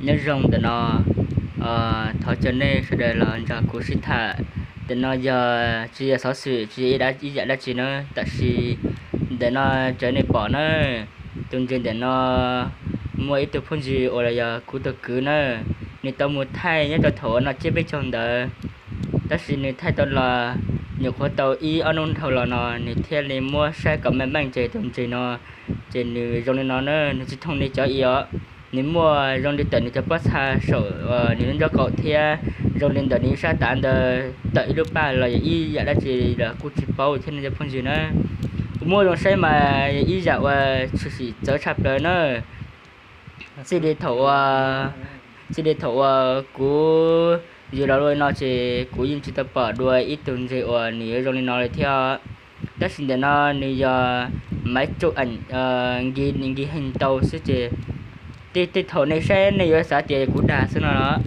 Nyob zoo ntawm no, thov caw nej sawv daws los nrog kuv sib tham. Ntawm no yog tsis yog xov xwm, tsis yog ib yam dab tsi na, tab sis ntawm no raws nej pom na, tus ntses ntawm no muaj ib tug phooj ywg uas los yog kuv tus kwv na, nws tau mus thaij nyob rau thaum uas noj tsiab peb caug ntawd, tab sis nws thaij tau los nyuam qhuav tau ib ob hnub dhau los no nws thiaj li muab saib kom meej meej ces tus ntses no ces nws zoo li no na, nws tsis thooj li cov i os. Nws muaj zoo li tawm nws cov pob txha saum nws lub nraub qaum thiab zoo li ntawm nws ib sab tav ntawd tawm ib lub paj los yog ib yam dab tsi los kuj tsis paub thiab nej cov phooj ywg na. Kuv muab zoo saib mas yog ib yam uas tshwm sim txawv tshaj plaws na. Txij li thaum uas, txij li thaum uas kuv yws los li no ces kuv yeej tsis tau pom dua ib tug ntses uas nws yuav zoo li no li thiab. Tab sis ntawm no nws yog maiv tsuj eem nkig heej ntau xwb ces tej thaum nej saib nej yuav xav tias yog kuv dag xwb no los,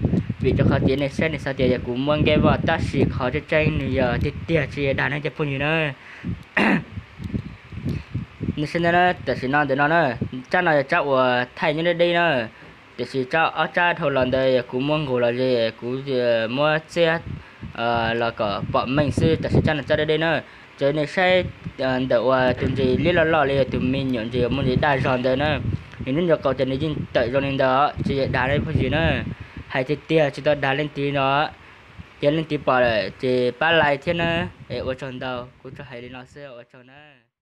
vim rau qhov tias nej saib nej xav tias yog kuv muab nkej voj, tab sis qhov tseeb tseeb nws yog tiag tiag tsis yog dag nej cov phooj ywg na. Nws saib ntawd na, tam sim no ntawm no na, tsab no yog tsab uas thaij nyob deb deb na, tiam sis tsab ob tsab dhau los ntawd yog kuv muab nqus los ze, kuv muab txiab los kom pom meej xwb, tam sis tsab no tsab deb deb na. Ces nej saib ntawm uas tus ntses liab loj loj li tus me nyuam ntses uas muaj ntsis daj zog ntawd na, nws lub nraub qaum ces nws yeej tawm zoo li ntawd, tsis yog dag nej phooj ywg na. Hais tiag tiag tsis tau dag leej twg no. Yog leej twg pom lawm ces pab like thiab na. Es ua tsaug ntau, kuv tsuas hais li no xwb, ua tsaug na.